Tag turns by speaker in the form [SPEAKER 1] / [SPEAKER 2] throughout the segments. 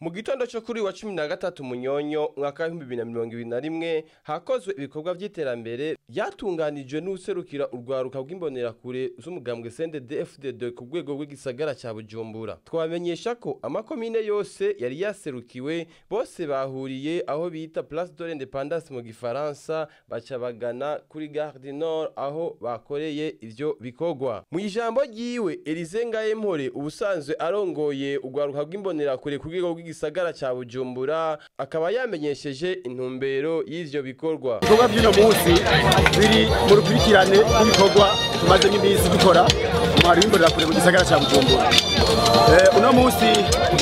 [SPEAKER 1] Mu gitondo cyo kuri wa 13 Munyonyo mwaka wa 2021 hakozwe ibikorwa vy'iterambere byatunganijwe n'userukira urwaruka rw'imbonerakure z'umugambwe CNDD-FDD ku rwego rw'igisagara ca Bujumbura. Twabamenyesha ko amakomine yose yari yaserukiwe bose bahuriye aho bita Place de l'Indépendance mu Gifaransa, baca bagana kuri Gare du Nord aho bakoreye ivyo bikorwa. Mu ijambo ryiwe, Elise Ngayempore ubusanzwe arongoye urwaruka rw'imbonerakure ku rwego rw'igisagara ca Bujumbura akaba yamenyesheje intumbero y'ivyo bikorwa.
[SPEAKER 2] Ibikorwa by'uno munsi biri mu rukurikirane rw'ibikorwa tumaze n'iminsi dukora umuhari w'imbonerakure mu gisagara ca Bujumbura. Uno munsi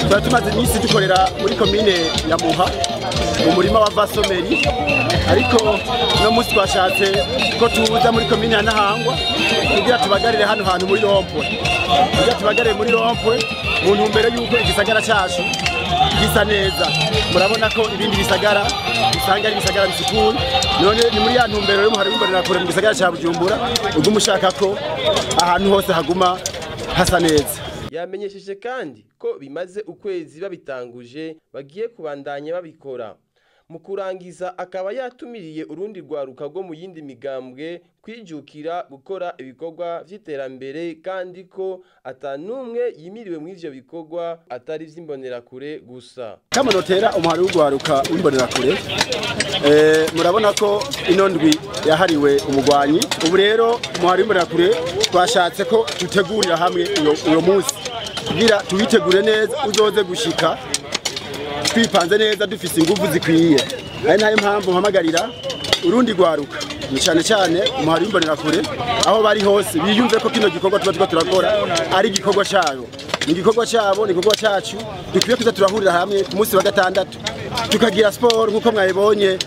[SPEAKER 2] tuba tumaze iminsi dukorera muri komine ya Muha mu murima wa Vasomeri, ariko uno munsi twashatse ko tuza muri komine ya Ntahangwa kugira tubagarire hano hantu muri rompwe, kugira tubagarire muri rompwe mu ntumbero y'uko igisagara cacu gisa neza. Murabona ko ibindi bisagara usanga ari ibisagara bisukuye, none ni muri ya ntumbero y'umuhari w'imbonerakure mu gisagara ca Bujumbura uguma ushaka ko ahantu hose haguma hasa neza.
[SPEAKER 1] Yamenyesheje kandi ko bimaze ukwezi babitanguje bagiye kubandanya babikora. Mu kurangiza akaba yatumiriye urundi rwaruka rwo mu yindi migambwe kwijukira gukora ibikorwa vy'iterambere, kandi ko atanumwe yimiriwe mu ivyo bikorwa atari vy'imbonerakure gusa.
[SPEAKER 2] Kamanotera umuhari w'urwaruka w'imbonerakure, murabona ko ino ndwi yahariwe umugwanyi. Ubu rero umuhari w'imbonerakure twashatse ko dutegurira hamwe uyo munsi kugira tuwitegure neza, uzoze gushika twipanze neza dufise ingufu zikwiye. Ari nayo mpamvu mpamagarira urundi rwaruka ni cyane cyane umuhari w'imbonerakure aho bari hose biyumve ko kino gikorwa tuba turiko turakora ari igikorwa cabo, ni igikorwa cabo, ni igikorwa cacu. Dukwiye kuza turahurira hamwe ku munsi wa gatandatu tukagira sport nkuko mwabibonye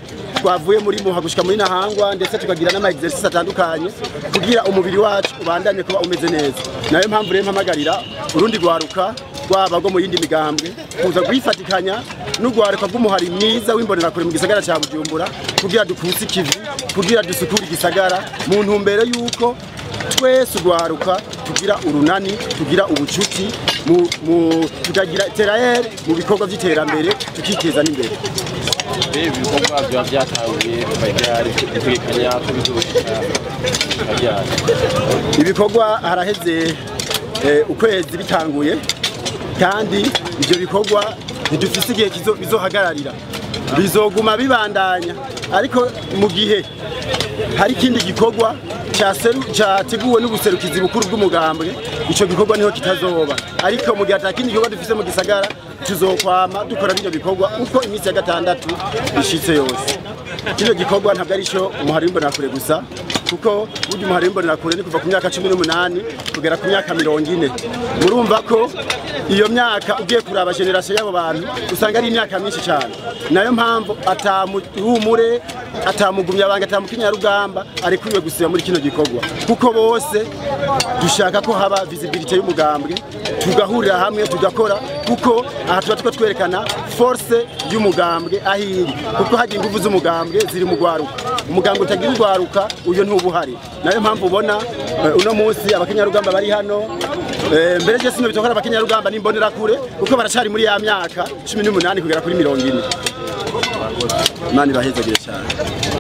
[SPEAKER 2] twavuye muri Muha gushika muri Ntahangwa, ndetse tukagira n'ama exercice atandukanye kugira umubiri wacu ubandanye kuba umeze neza. Nayo mpamvu rero mpamagarira urundi rwaruka rwaba rwo mu yindi migambwe kuza kwifatikanya n'urwaruka rw'umuhari mwiza w'imbonerakure mu gisagara ca Bujumbura kugira dukutse ikivi, kugira dusukure igisagara mu ntumbero y'uko twese urwaruka tugira urunani, tugira ubucuti, tukagira iterambere mu bikorwa by'iterambere, tukiteza n'imbere.
[SPEAKER 1] Ibikorwa biba byatanguye bitegekanya ko bizoshika ryari?
[SPEAKER 2] Ibikorwa haraheze ukwezi bitanguye, kandi ivyo bikorwa ntidufise igihe bizohagararira, bizoguma bibandanya. Ariko mu gihe hari ikindi gikorwa cyateguwe n'ubuserukizi bukuru bw'umugambwe, ico gikorwa niho kitazoba. Ariko mu gihe ata kindi gikorwa dufise mu gisagara, tuzokwama dukora bino bikorwa uko iminsi ya gatandatu ishitse yose. Kino gikorwa ntabwo ari ico umuhari w'imbonerakure gusa, kuko burya umuhari w'imbonerakure ni kuva ku myaka 18 kugera ku myaka 40. Murumva ko iyo myaka ugiye kuraba generation y'abo bantu usanga ari imyaka myinshi cyane. Nayo mpamvu atamuhumure, atamugumya abanga, atamukinyarugamba arikwiye gusiba muri kino gikorwa, kuko bose dushaka ko haba visibility y'umugambwe, tugahurira hamwe tugakora, kuko aha tuba turiko twerekana force y'umugambwe aho iri, kuko hagiye ingufu z'umugambwe ziri mu rwaruka. Umugambwe utagira urwaruka uyo ntubuhari. Nayo mpamvu ubona uno munsi abakenyarugamba bari hano. Mbere je sino bitokora abakenyarugamba n'imbonerakure, kuko baracari muri ya myaka 18 kugera kuri 40. Imana ibahezagire cyane.